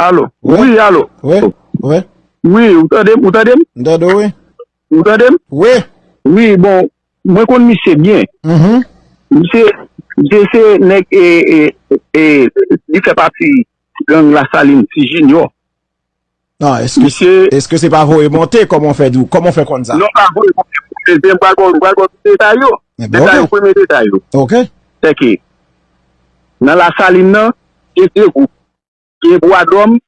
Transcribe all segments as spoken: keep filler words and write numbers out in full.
Alo. Wi, alo. Wi, wi. Wi, ou tande m? Ou tande m? M tande w, wi. Ou tande m? Wi. Wi, bon, mwen konn misye byen. Mhm. Misye, misye se nèg, e, e, e, li fè pati gang Lasalin, Ti Junior. Non, èske, èske se pa voye monte? Kòman w fè di, kòman w fè konn sa? Non, pa voye monte. Mwen pral ba w, pral ba w tout detay yo. Detay yo, premye detay yo. Ok. Se ke nan Lasalin nan, gen de gwoup. Gen Bwadòm,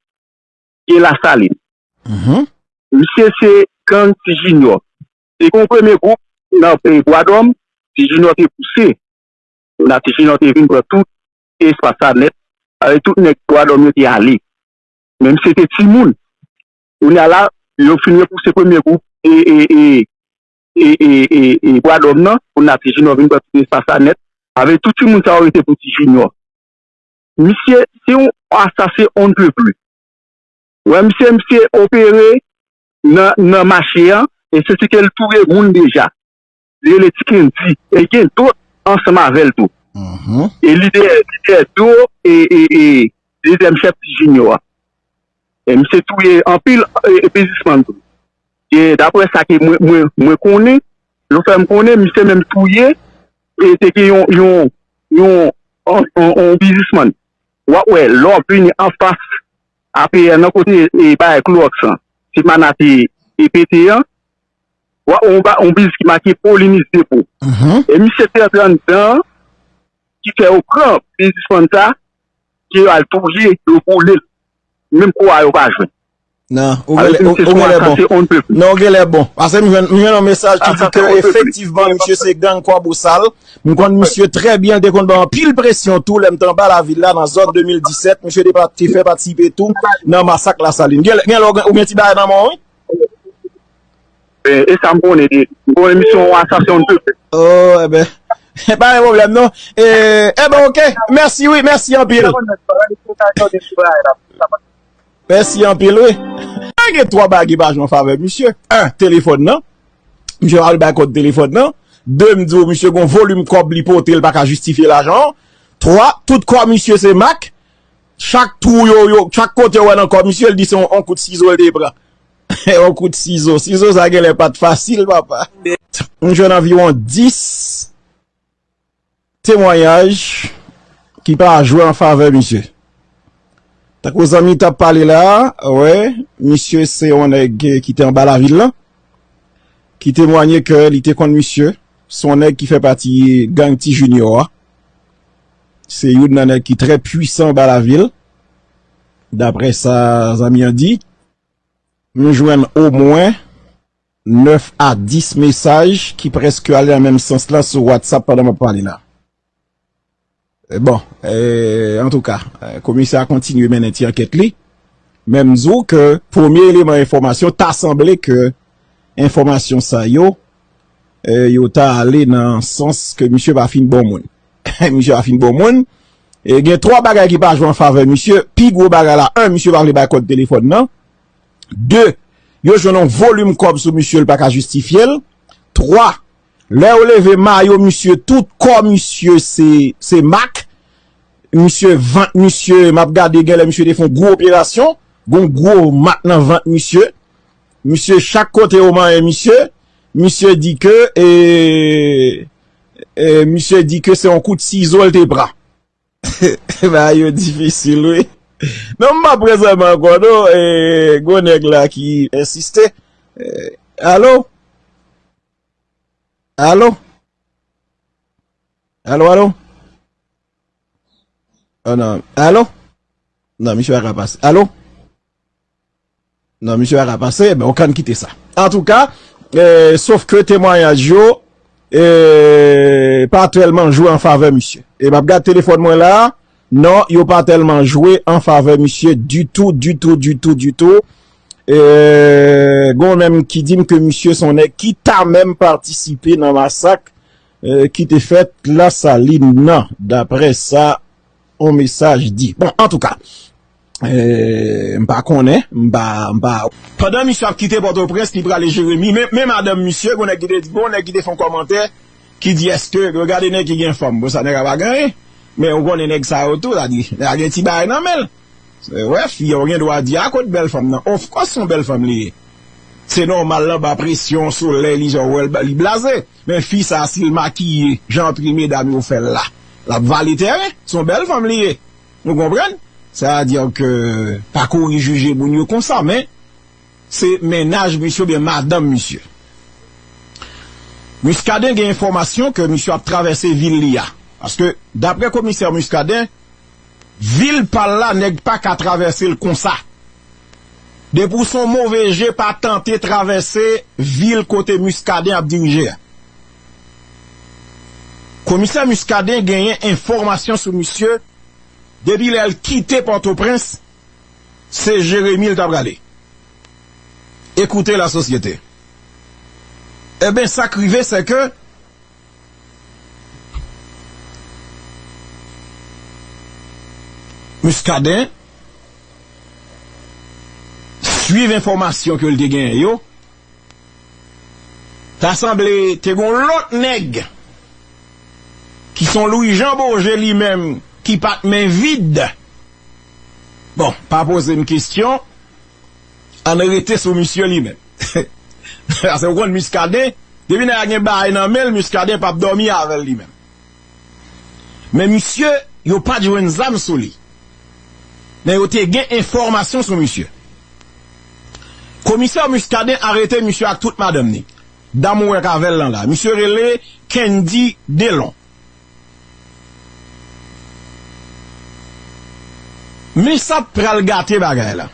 gen Lasalin. Mhm. Misye se gang Ti Junior. Te gen yon premye gwoup nan, e, Bwadòm, Ti Junior te pouse. Kounye a Ti Junior te vin pran tout espas la nèt. Avèk tout nèg Bwadòm yo te ale. Men misye te timoun. Kounye a la, yo fin repouse premye gwoup, e, e, e, e, e, e, e Bwadòm nan, kounye a Ti Junior vin pran tout espas la nèt. Avèk tout timoun sa yo rete pou Ti Junior. Misye, se yon asasen on ne peut plus. Wè, misye, misye opere nan, nan mache an, e se si ke l touye moun deja. Li rele Ti Kendi, e gen dòt ansanm avè l tou. Mhm. E li te, li te dèyè do, e, e, e, dezyèm chèf Ti Junior a. E misye touye anpil, e, e, biznismann tou. E daprè sa ke mwen, mwen, mwen konnen, yo fè m konnen, misye menm touye, e te gen yon, yon, yon, yon, yon, yon biznismann. W ap wè, lè w ap vini anfas A P R nan kote, e, bagay Klowòks lan, ti mana te, e, pete an, w ap wè yon ba-, yon biznis ki make Polinis Depo. Mhm. E misye te antre anndan, ki fè yo pran biznismann sa, ke yo al touye, yo boule l. Menm kò a yo pa jwenn. Non, ou genlè, ou, ou genlè bon. Non, ou genlè bon. Paske m jwenn, m jwenn yon mesaj ki di ke efektivman, misye se gang Kwabosal. M konn misye trè byen, l te konn ban anpil presyon tou, lè m te anba lavil la, nan zòn de mil disèt. Misye te pa, te fè patisipe tou nan masak Lasalin. Genlè, genlè ou gen, ou gen ti bagay nan men w, wi. E, e sa m konnen de li. M konnen misye yon asasen on ne peut plus. Oh, enben. Pa gen pwoblèm, non. E, enben, ok. Mèsi, wi. Mèsi anpil. Mèsi anpil, wi. Mwen gen twa bagay ki pa jwe an favè misye. En, telefòn nan. Misye pa vle bay kòd telefòn nan. De, m di w, misye gon volim kòb li pote, l pa ka jistifye lajan an. Twa, tout kò misye se mak. Chak twou yo, yo, chak kote w wè nan kò misye, l di se yon, yon kout sizo l te pran. Yon kout sizo. Sizo sa genlè pa t fasil, papa. M jwenn anviwon dis temwayaj ki pa jwe an favè misye. Tankou zanmi t ap pale la, wè, misye se yon nèg ki te anba lavil lan, ki temwanye ke li te konn misye, se yon nèg ki fè pati gang Ti Junior a. Se youn nan nèg ki trè pwisan anba lavil, daprè sa zanmi an di. M jwenn omwen nèf a dis mesaj ki prèske ale nan menm sans lan sou WhatsApp pandan m ap pale la. E bon, e, antouka, e, komisè a kontinye mennen ti ankèt li. Men m di w ke premye eleman enfòmasyon, ta sanble ke enfòmasyon sa yo, e, yo ta ale nan sans ke misye pa fin bon moun. Misye pa fin bon moun. E gen twa bagay ki pa jwe an favè misye. Pi gwo bagay la, en, misye pa vle bay kòd telefòn nan. De, yo jwenn yon volim kòb sou misye, l pa ka jistifye l. Twa, lè yo leve mayo misye, tout kò misye se, se mak. Misye, vant misye, m ap gade, genlè misye te fè yon gwo operasyon, gon gwo mak nan vant misye. Misye, chak kote yo manyen misye, misye di ke, e, e, misye di ke se yon kout sizo l te pran. Bagay yo difisil, wi. Non, m pa pran zam ankò, non. E, gwo nèg la ki ensiste. E, alo? Alo? Alo, alo? Oh, non. Alo? Non, misye pa ka pase. Alo? Non, misye pa ka pase, men ou konn kite sa. Antouka, e, sof ke temwayaj yo, e, pa tèlman jwe an favè misye. E m ap gad telefòn mwen la, non, yo pa tèlman jwe an favè misye ditou, ditou, ditou, ditou. E, gon menm ki di m ke misye se yon nèg ki ta menm patisipe nan masak, e, ki te fèt Lasalin nan, daprè sa yon mesaj di. Bon, antouka, e, m pa konnen, m pa, m pa. Pandan misye ap kite Pòtoprens, li prale Jeremi, men, men madanm misye, gon nèg ki te, gon nèg ki te fè yon kòmantè, ki di èske, gade nèg ki gen fanm, bon sa nèg la pa gen anyen, men ou konnen nèg sa yo tou, sa di, nèg la gen ti bagay nan men l. Wè, fi a, ou gen dwa di, a, kot bèl fanm nan? Of course, se yon bèl fanm li ye. Se nòmal, l anba presyon, solèy, li, jan w wè l, li blaze. Men fi sa, si l makiye, jan antre medam yo fè l la, l ap vale tèren. Se yon bèl fanm li ye. Nou konprann? Sa vle di ke pa kouri jije moun yo konsa, men se mennaj misye oubyen madanm misye. Muscadin gen enfòmasyon ke misye ap travèse vil li a. Paske, daprè komisè Muscadin, vil pa l la, nèg pa ka travèse l konsa. Depi w se yon move je, pa tante travèse vil kote Muscadin ap dirije a. Komisè Muscadin genyen enfòmasyon sou misye depi lè l kite Pòtoprens, se Jeremi l t ap rale. Écoutez la société. Eben, sa k rive, se ke Muscadin swiv enfòmasyon ke l te genyen yo, ta sanble te gen yon lòt nèg ki se yon Louis Jean Beaugé li menm, ki pa t men vid. Bon, pa poze m kesyon, ann rete sou misye li menm. Paske ou konn Muscadin, depi nèg la gen bagay nan men l, Muscadin p ap dòmi avè l li menm. Men misye, yo pa t jwenn zam sou li. Men yo te gen enfòmasyon sou misye. Komisè Muscadin arete misye ak tout madanm ni. Dam ou wè k avè l lan la. Misye rele Kendy Delon. Men sa pral gate bagay la.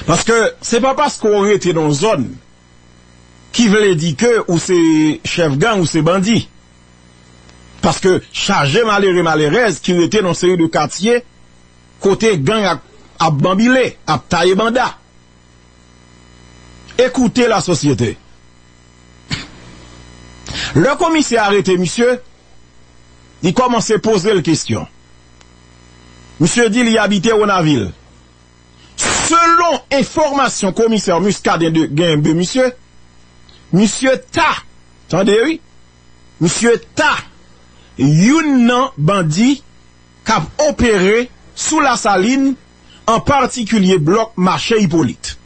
Paske se pa paske w rete nan yon zòn ki vle di ke ou se chèf gang, ou se bandi. Paske chaje malere, malerèz ki rete nan seri de katye kote gang ap, ap banbile, ap taye banda. Écoutez la société. Lè komisè arete misye, li kòmanse poze l kesyon. Misye di li abite Wonavil. Selon enfòmasyon komisè Muscadin de, gen de misye, misye ta, tande wi, misye ta youn nan bandi k ap opere sou Lasalin, an patikilye blòk mache Ipolit.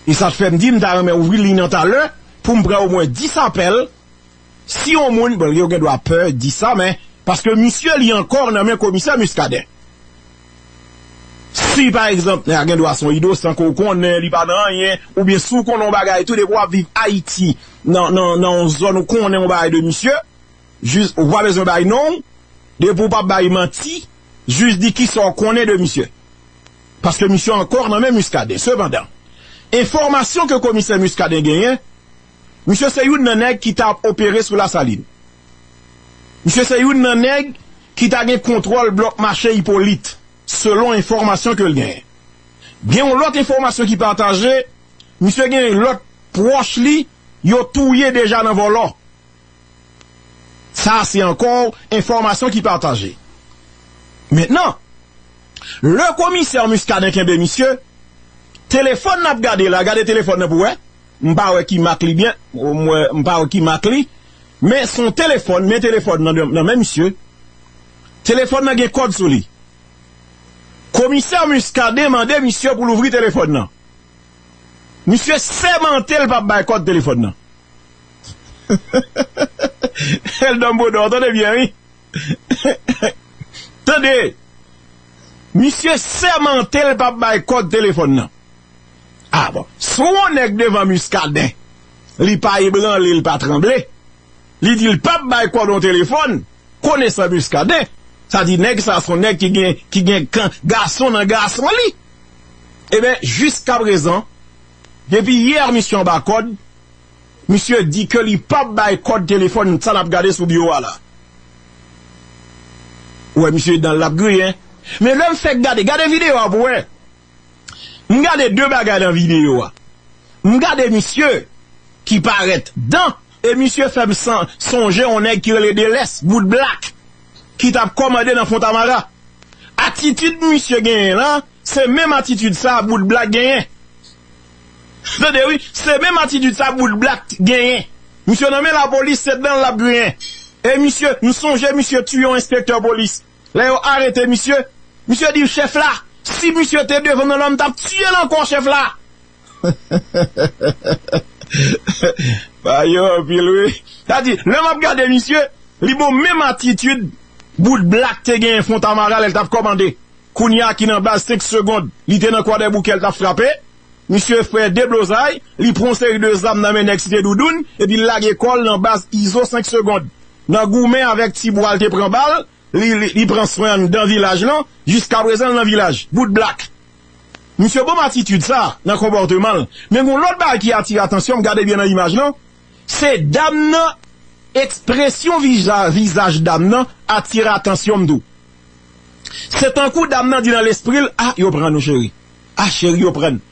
E sa t fè m di m ta renmen ouvri liy nan talè pou m pran omwen dis apèl. Si yon moun, bon, yo gen dwa pè di sa, men paske misye li ankò nan men komisè Muscadin. Si, pa egzanp, nèg la gen dwa se yon inosan ke w konnen, li pa nan anyen, oubyen si w konnen yon bagay tou, depi w ap viv Ayiti, nan, nan, nan yon zòn ou konnen yon bagay de misye, jis, ou pa bezwen bay non w, depi w pa bay manti, jis di kisa w konnen de misye. Paske misye ankò nan men Muscadin. Sepandan, enfòmasyon ke komisè Muscadin genyen, misye se youn nan nèg ki t ap opere sou Lasalin. Misye se youn nan nèg ki ta gen kontwòl blòk mache Ipolit, selon enfòmasyon ke l genyen. Gen yon lòt enfòmasyon ki pataje, misye gen lòt pwòch li, yo touye deja nan vòlò. Sa se ankò enfòmasyon ki pataje. Mentnan, lè komisè Muscadin kenbe misye, telefòn n ap gade la, gade telefòn nan pou wè. M pa wè ki mak li byen, m wè, m pa wè ki mak li. Men se yon telefòn, men telefòn nan, nan men misye. Telefòn nan gen kòd sou li. Komisè Muscadin mande misye pou l ouvri telefòn nan. Misye sèmante l p ap bay kòd telefòn nan. Eldon Bodò, tande byen, wi. Tande. Misye sèmante l p ap bay kòd telefòn nan. A bon. Si yon nèg devan Muscadin, li pa ebranle, li pa tranble, li di l p ap bay kòd yon telefòn, konesan Muscadin, sa di nèg sa se yon nèg ki gen, ki gen kan, gason nan gason li. Eben, jiskaprezan, depi yè misye anba kòd, misye di ke li p ap bay kòd telefòn sa n ap gade sou biwo a la. Ou wè misye dan l ap griyen. Men lè m fèk gade, gade videyo a pou wè. M gade de bagay nan videyo a. M gade misye ki parèt dan, e misye fè m san-, sonje yon nèg ki rele Delès, Bout Blak, ki t ap kòmande nan Fontamara. Atitid misye genyen lan, se menm atitid sa Bout Blak genyen. Tande wi, se menm atitid sa Bout Blak genyen. Misye nan men lapolis, se dan l l ap griyen. E misye, m sonje misye tiye yon enspektè polis. Lè yo arete misye, Misye di chèf la, si misye te devan nan lòm, m t ap tiye l ankò chèf la. Ba yo anpil wi. Sa di, lè m ap gade misye, li bon menm atitid bout blak te genyen Fontamara lè l t ap kòmande. Kounye a ki nan baz senk segonn, li te nan kwadèboukè l t ap frape. Misye fè deblozay, li pran yon seri de zam nan men nèg Site Doudoun, epi l lage kò l nan baz Izo senk segonn. Nan goumen avèk ti bwa l te pran bal, li, li, li pran swen anndan vilaj lan, jiskaprezan l nan vilaj. Bout blak. Misye bon atitid sa nan konpòteman l. Men gon lòt bagay ki atire atansyon m, gade byen nan imaj lan. Se dam nan, ekspresyon vija, vizaj dam nan atire atansyon m tou. Se tankou dam nan di nan lespri l, ah, yo pran nou cheri. Ah, cheri, yo pran n.